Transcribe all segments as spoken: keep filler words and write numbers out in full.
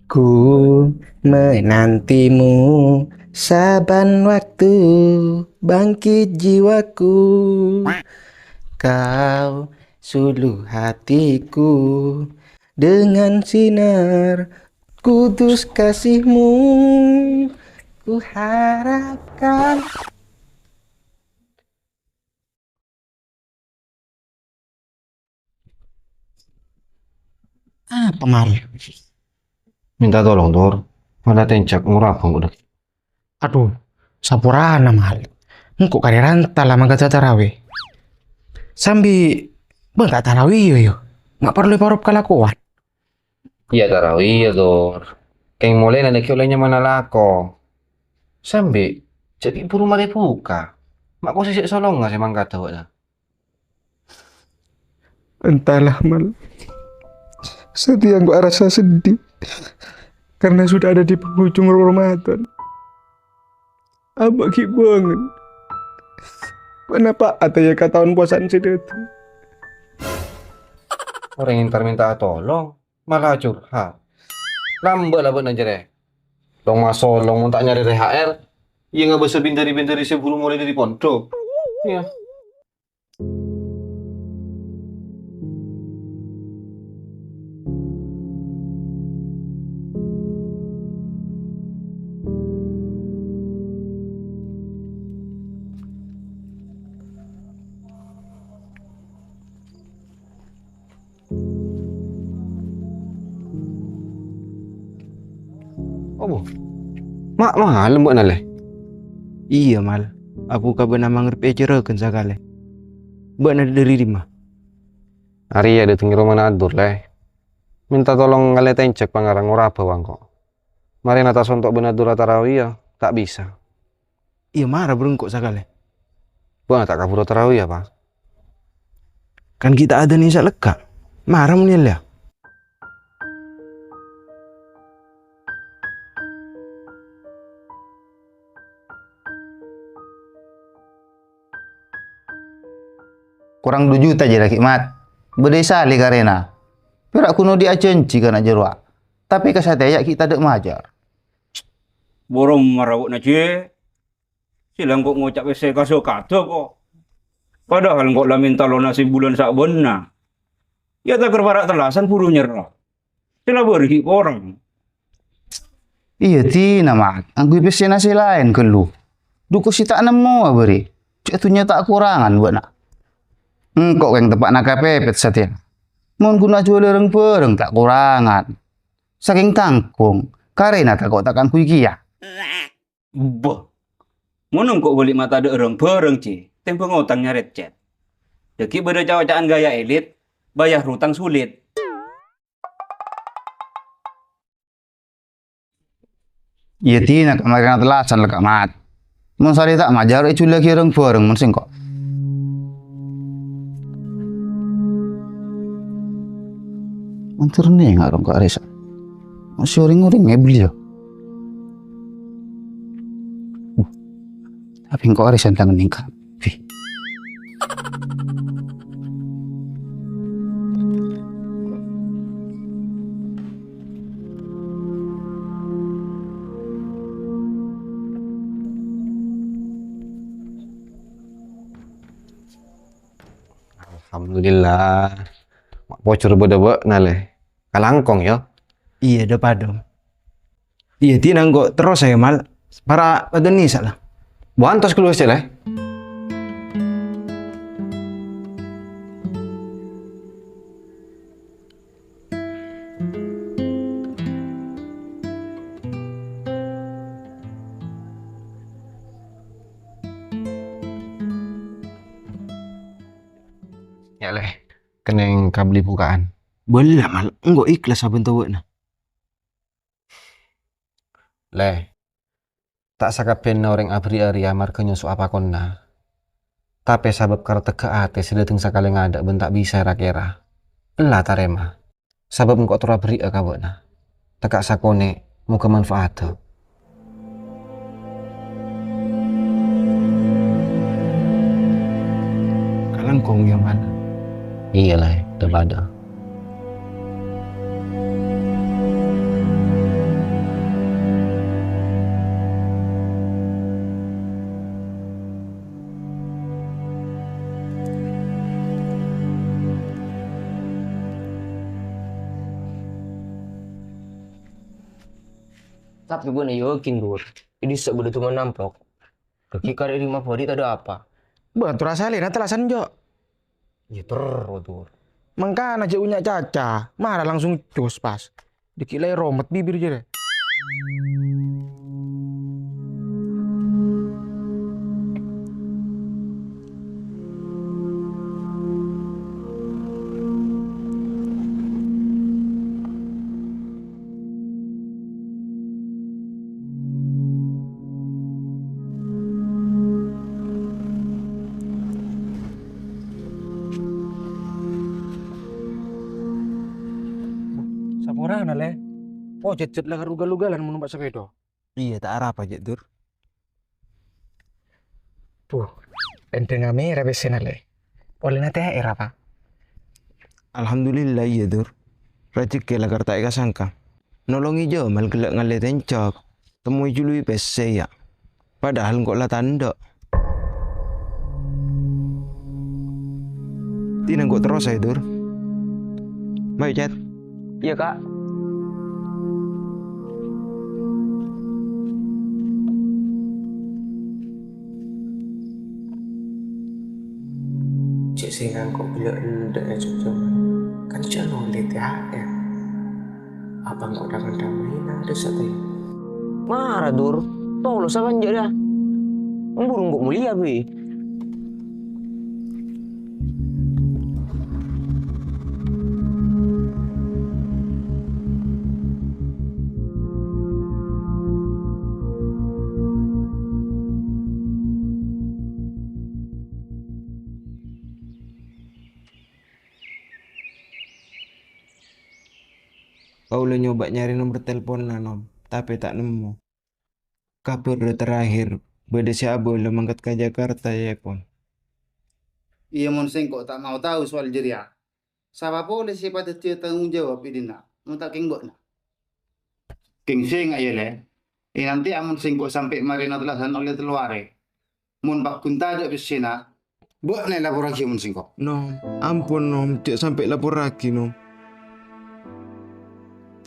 Ku menantimu saban waktu, bangkit jiwaku. Kau suluh hatiku dengan sinar kudus kasihmu. Ku harapkan. Apa, Mal? Minta tolong, Tor. Mala tenjhek ngoraba, udah. Aduh, saporana, Mal. Engko' karè ranta la mangkada tarawih. Sambi, bâ' ta' tarawih, yo, yo. Ma' parlo èparop kalakowan. Iyâ, tarawih, iyâ, Tor. Kèng molèna laghi' ollè nyamana lako. Sambi, jhâ' ghi' buru marè buka. Ma' kosè sè solonga sè mangkada, bâ'na. Entahlah, Mal. Satèya engko' arassa sedih karena sudah ada di penghujung Ramadan. Abâ' ghi' bângal. Ponapa ataya ka taon posan sè dâteng? Orèng entar minta tolong, malah curhat. Lambâ' la bâ'na jârèya. Long masolong mon ta' nyarè T H R, iyâ ngabâsa bindhâri-bindhâri sè buru molè dâri pondhuk. Iyâ. Opo? Ma', malem bâ'na, Lè? Iyâ, Mal. Abu ka bâ'na mangrep èjârâghân sakalè. Bâ'na dâri dimma? Arèya dâteng romana Adur, Lè. Minta tolong ngalè tenjhek pangarang ngoraba bâ' engko'. Marèna ta' sonto' bân Adur atarawiyâ, ta' bisa. Iyâ, mara bâreng engko' sakalè. Bâ'na ta' kabhuru tarawiyâ, Pa'? Kan ghi' ta' adâna Isya lekka'. Mara mon ella. Korang du juta jârèya ghi', Mat. Bâdâ è salè karèna. Pèra' ghun odi' ajhânjhi kana' jârowa. Tapè ka satèya ghi' tadâ' majâr. Buru mara bâ'na, Ji. Sè la engko' ngoca' pèssè ka-, sakadâ, ko'. Padahal engko' la mènta lonasè bulân sabâna. Iyâ, taker para' tellasan buru nyerra. Sè la bâri' ghi' korang. Iyâ, dinah, Mat. Angghuy pèssèna sè laèn ghâllu. Dhu kosè ta' nemmo abâri'. Jhâ' dhunnya ta' korangan bâ'na. Engko' kèng teppa'na kapèpèt satèya. Mon ghun ajhuwâlâ rang-bhârâng ta' korangan. Sakèng tangghung, karèna tako' ta' kaangghuy kèya. Bâh. Mon engko' bâli' matadâ' rang-bhârâng, Ji, tèmbhâng otang nyarèt cèt. Dâgghi' bâdâ ca'-oca'an gaya elit, bayar hutang sulit. Iyâ, dinah ka marèna tellasan la, Ka' Mat. Mon salè ta' majâr èjhullâghi rang-bhârâng mon sèngko'. Montor nènga' rong ka' arèsa. Masih orèng-orèng èbelli, yâ. Uh, tapè engko' arèsa tangan nèng kabbhi. Alhamdulillah. Ma' pojhur bâdâ bâ'na, Lè. Kalangkong, yâ? Iyâ, dâ-padâ. Iyâ, dinah engko' terros, yâ, Mal. Para' bâdâna sala. Buwân tos kaluar sè, Lè. Yâ, Lè. Kennèng kabelli buka'an. Bâlâ, Mal. Engko' ikhlas sabhân tobâ'na. Lè, ta' sakabbhiyânna orèng aberri'â rèya marghâ nyoso'a pakonna. Tapè sabâb karettegghâ atè sè dâteng sakalè ngadâ' bân ta' bisa èra-kèra. Ella tarèma, sabâb engko' terro aberri'â ka bâ'na. Tekka' sakonè', moghâ manfaatta. Kalangkong, yâ, Mal. Iyâ, Lè, dâ-padâ. Tapè bâ'na yakin, Dur, è dissa' bâdâ tumanampok. Dhâggi' karè rèng Mabâri' tadâ' apa. Bâ, tor asalèna tellasan, Jo. Iyâ, terro, Dur. Mangkana jhâ' nya'-caca, mara langsung cus pas. Dhâggi' la èromet bibir jârèya. Saporana, Lè. Oh, jhâjhât la karo gal-ugalan mon numpa' sapèda. Iyâ, ta' arapa, jhâ', Dur. Buh, endhângnga mèra pèssèna, Lè. Ollèna T H R apa? Alhamdulillah, iyâ, Dur. Rajhekkè la kar ta' èka-sangka. Nolongè Jamal ghellâ' ngallè tenjhâk. Temmo èjuluwi pèssè, yâ. Padahal engko' la tandhâ'. Dina engko' terros, yâ, Dur. Mayu, Cet. Iyâ, Ka'. Cè' sè ngangko' ghellâ' endâ', yâ, Cocok. Kan cè' nolè T H R. Apa engko' dhâ-mandhâ maèna dâ' satèya? Mara, Dur. Tolosa bânnya' dâ. Emburu engko' molèya, bi. Kaulâ nyoba nyarè nomer telponna, Nom, tapè ta' nemmo. Kabhârra terakhir, bâdâ sè abâlâ mangkat ka Jakarta, yâ, pon. Iyâ, mon sèngko' ta' mau tao soal jârèya. Sapa polè sè padâddhiyâ tanggung jawab è dinna', mon ta' kèng bâ'na? Kèng sènga', yâ, Lè. Ènante'a mon sèngko' sampè' marèna tellasan ollè tello arè. Mon paggun tadâ' pèssèna, bâ'na èlaporraghi mon sèngko'. Nom, ampon, Nom, jhâ' sampè' laporraghi, Nom.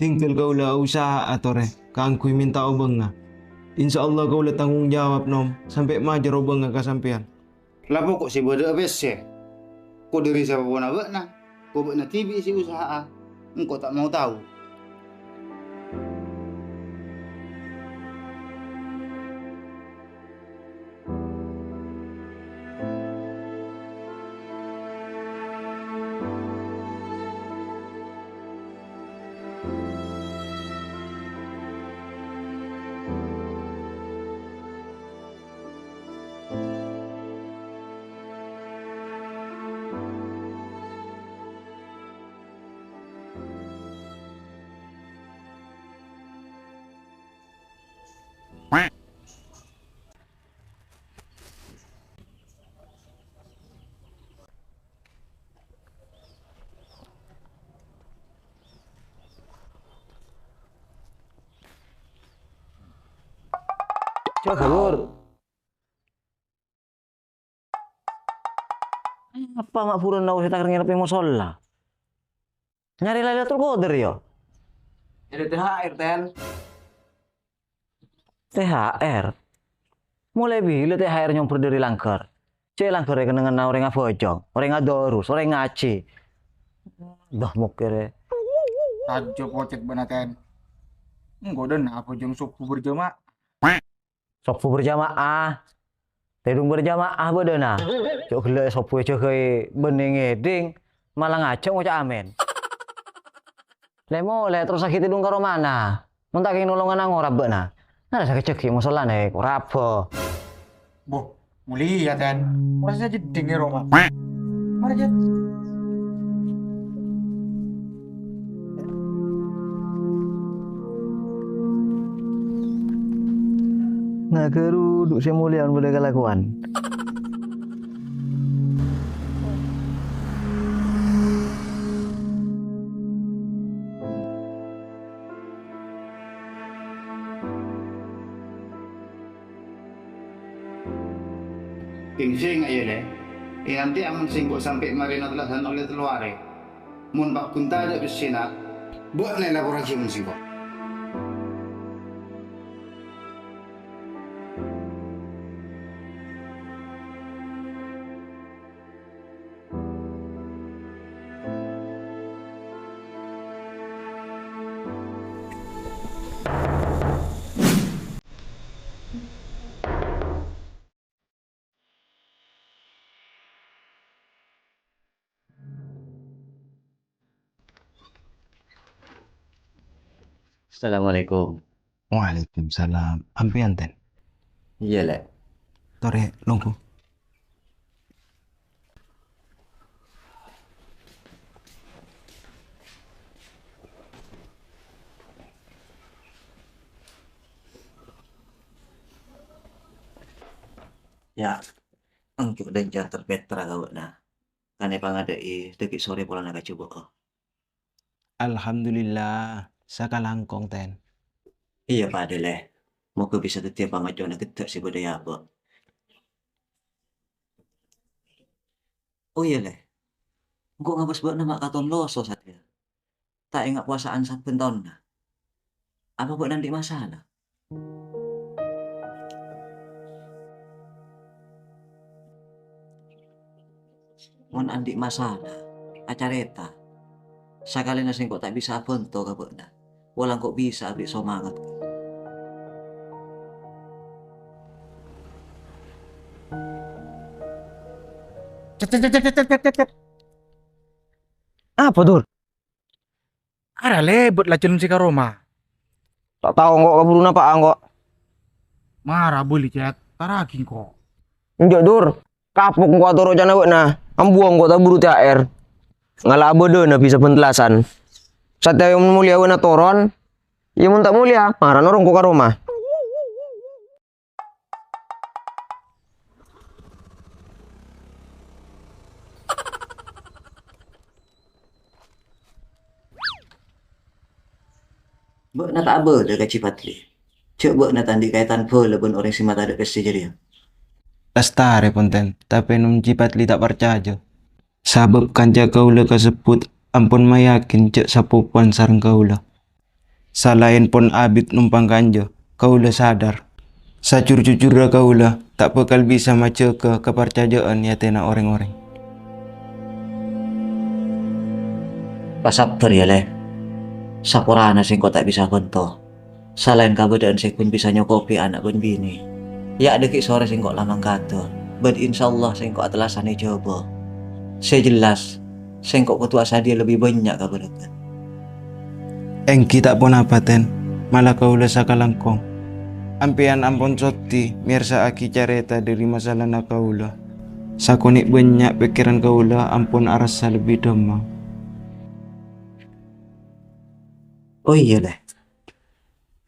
Tinggal kaulâ usaha atorè kaangghuy mènta obângnga. Insyaallah kaulâ tanggung jawab, Nom, sampè' majâr obângnga ka sampèyan. La poko' sè bâdâ'â pèssè. Ko' dâri sapa pona bâ'na, ko' bâ'na dhibi' sè usaha'a, engko' ta' mau tao. Cok, Gur. Apa ma' buruan nao sè takèr ngerebbhi mosolla? Nyarè Lailatul Qadar, yâ? Nyarè T H R, Ten. T H R? Molaè bilâ T H R nyombher dâri langghâr? Cè' langghâr è kennengnganna orèng abhâjâng, orèng adârus, orèng ngajhi. Dah mokèrè. Tajjhâ pocèt bâ'na, Ten. Engko' dâna abhâjâng sobbhu berjamaah. Sobbhu berjamaah. Tèdung berjamaah bâdâna. Jhâ' ghellâ' sobbhu èjâgâi bânnè ngèdhing, malah ngajhâk ngoca' amin. Lè-molè terrossaghi tèdung ka romana. Mon ta' kèng nolongana ngorab bâ'na. Nara sakejjhâ' ghi' mosollana èkorabhâ. Boh, molèya, Ten. Ora sè jeddhing è roma. Mara, Jan. Nagaruduk sè molèya bâdâ kalakowan. Kèng sènga', yâ, Lè. Ènante'a mon sèngko' sampè' marèna tellasan ollè tello arè. Mon paggun tadâ' pèssèna, bâ'na èlaporraghi mon sèngko'. Assalamualaikum. Waalaikumsalam. Ampèyan, Ten? Iyâ, Lè'. Torè, longghu. Yâ, engko' dhân cater Petra ka bâ'na. Kan èpangadâ'i dhâggi' sorè polana ka Jhuba. Alhamdulillah, sakalangkong, Ten. Iyâ, padâ, Lè'. Moghâ bisa dhâddhiyâ pangacona ghedda' sè bâdâ è abâ'. Oh iyâ, Lè'. Engko' ngabâs bâ'na ma' katon loso satèya. Ta' enga' powasa'an sabbhân taonna. Apa bâ'na andi' masalah? Mon andi' masalah, acarèta. Sakalèna sèngko' ta' bisa abhânto ka bâ'na. Pola engko' bisa aberri' somanget. Cet, cet, cet, cet, cet, cet, cet. Apa, Dur? Ara lèbât la jhâlân sè ka roma. Ta' tao engko' kabhuruna pa'a engko'. Mara bâli, Cet. Tarraghi engko'. Enjâ', Dur. Kapok engko' atoro' ca'na bâ'na. Ambuwâ engko' ta' buru T H R. Ngala' abâdâna bisa bân tellasan. Satèya mon molèya bâ'na toron. Iyâ, mon ta' molèya, mara noro' engko' ka roma. Bâ'na ta' abâlâ ka Ji Padli. Jhâ' bâ'na ta' andi' kaètan bhâlâ bân orèng sè matadâ' pèssè jârèya. Lastarè, Ponten, tapè Nom Ji Padli ta' parcajâ. Sabâb kanca kaulâ kasebbhut ampon mayakin jhâ' sapopowan sareng kaulâ. Salaèn pon abit nompang kanjâ, kaulâ sadar. Sajur-jujurra kaulâ ta' bhâkal bisa majâgâ kaparcajâ'ân è atèna orèng-orèng. Pasabbhâr, yâ, Lè'. Saporana sèngko' ta' bisa bhânto. Salaèn kabâdâ'ân sè ghun bisa nyokobhi ana' bân binè, yâ' dhâggi' sorè sèngko' la mangkadâ, bân insyaallah sèngko' atellasan è Jhâbâ. Sè jelas, sèngko' kodhu asadhiyâ lebbi bânnya' kabhârâkân. Èngghi ta' ponapa, Ten, mala kaulâ sakalangkong. Ampèyan ampon soddhi mèyarsa'aghi carèta dhâri masalana kaulâ. Sakonè' bânnya' pèkkèran kaulâ ampon arassa lebbi dhâmmang. Oh iyâ, Lè'.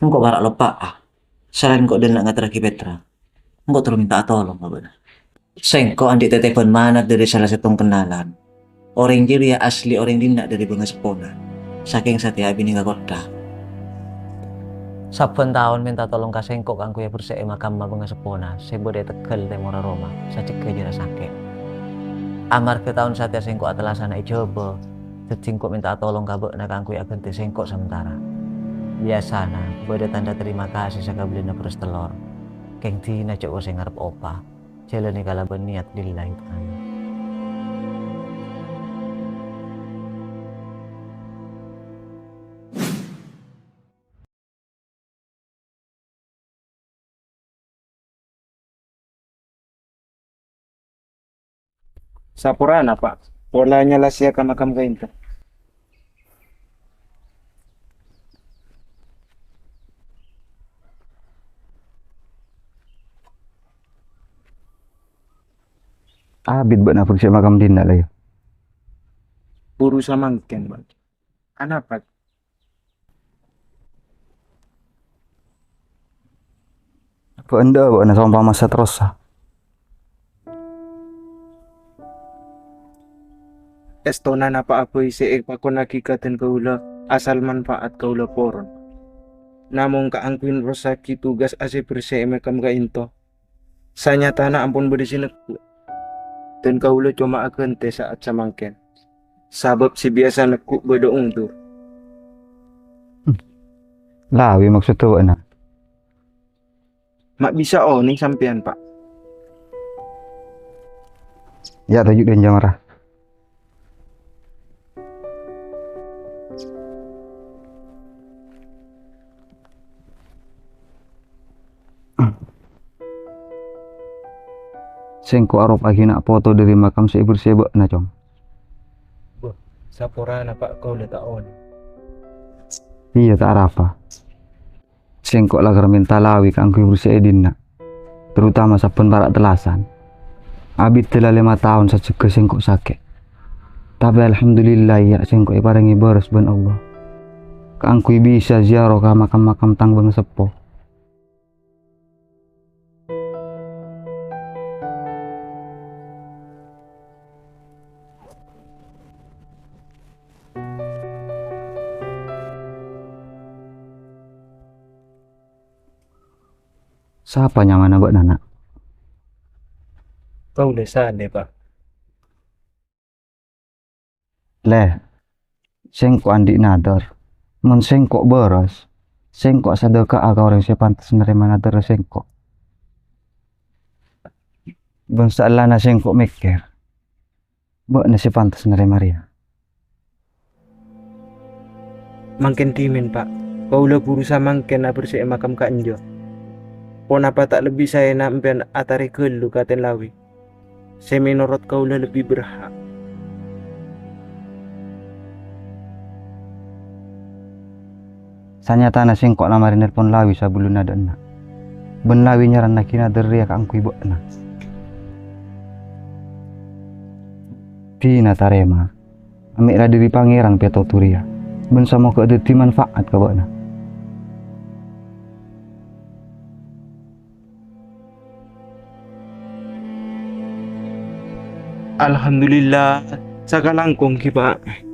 Engko' para' loppa'a. Salaèn engko' dânna' ngaterraghi Petra, engko' terro mènta'a tolong ka bâ'na. Sèngko' andi' tètèbhân manat dhâri sala sèttong kennalan. Orèng jârèya asli orèng dhinna' dhâri bângaseppona. Sakèng satèya abinè ka kottha. Sabbhân taon mènta tolong ka sèngko' kaangghuy aberse'è makamma bângaseppona sè bâdâ è teggâl tèmorra roma, sajâgâ jârèya sakè'. Amarghâ taon satèya sèngko' atellasana è Jhâbâ, Dhâddhi engko' mènta'a tolong ka bâ'na kaangghuy aghântè sèngko' samentara. Biyasana bâdâ tandhâ tarèma kasè sakabellina bherrâs tellor. Kèng dina jhâ' kosèng ngarep opa. Jhâlânè kalabân niyat lillahi ta'ala. Saporana, Pa', pola nyalassèya ka makam ka'ènto. Abit bâ'na aberse'è makam dhinna' la, yâ? Buru samangkèn, Pa'. Anapa? Bâ'na, bâ'na saompama sè terrosa. Èstona napa'a bhâi sè èpakonnaghi ka dân kaulâ asal manfa'at kaulâ poron. Namong kaangghuy nerrossaghi tugas asè berse'è makam ka'ènto, sanyatana ampon bâdâ sè neggu'. Dân kaulâ coma aghântè sa'at samangkèn, sabâb sè biyasa neggu' bâdâ ondur. Lawi maksodda bâ'na? Ma' bisa onèng sampèyan, Pa'? Yâ, toju' dânjâ mara. Sèngko' aropaaghi na' poto dhâri makam sè èberse'è bâ'na, Cong. Bâh, saporana, Pa', kaulâ ta' onèng. Iyâ, ta' arapa. Sèngko' lakar mènta lawi kaangghuy berse'è dinna', terutama sabbhân para' tellasan. Abiddhâ la lèma taon sajjhegghâ sèngko' sakè'. Tapè alhamdulillah, iyâ, sèngko' èparèngè bârâs bân Allah kaangghuy bisa ziarah ka makam-makam tang bhângaseppo. Sapa nyamana bâ'na, Na'? Kaulâ Saleh, Pa'. Lè, sèngko' andi' nadhâr. Mon sèngko' bârâs, sèngko' sadhâka'a ka orèng sè pantes narèma nadhârra sèngko'. Bân saellana sèngko' mèkkèr, bâ'na sè pantes narèma rèya. Mangkèn dhimèn, Pa'. Kaulâ buru samangkèn aberse'è makam ka'enjâ. Ponapa ta' lebbi saèna empèyan atarè ghâllu ka tèn lawi sè mènorot kaulâ lebbi berhak? Sanyatana sèngko' la marè nelpon lawi sabellunna dâ' enna'. Bân lawi nyarannaghi nadhâr rèya kaangghuy bâ'na. Dina tarèma. Amè'ra dhâri Pangèran pètodu rèya, bân samoghâ dhâddhi manfa'at ka bâ'na. Alhamdulillah, sakalangkong ghi, Pa'.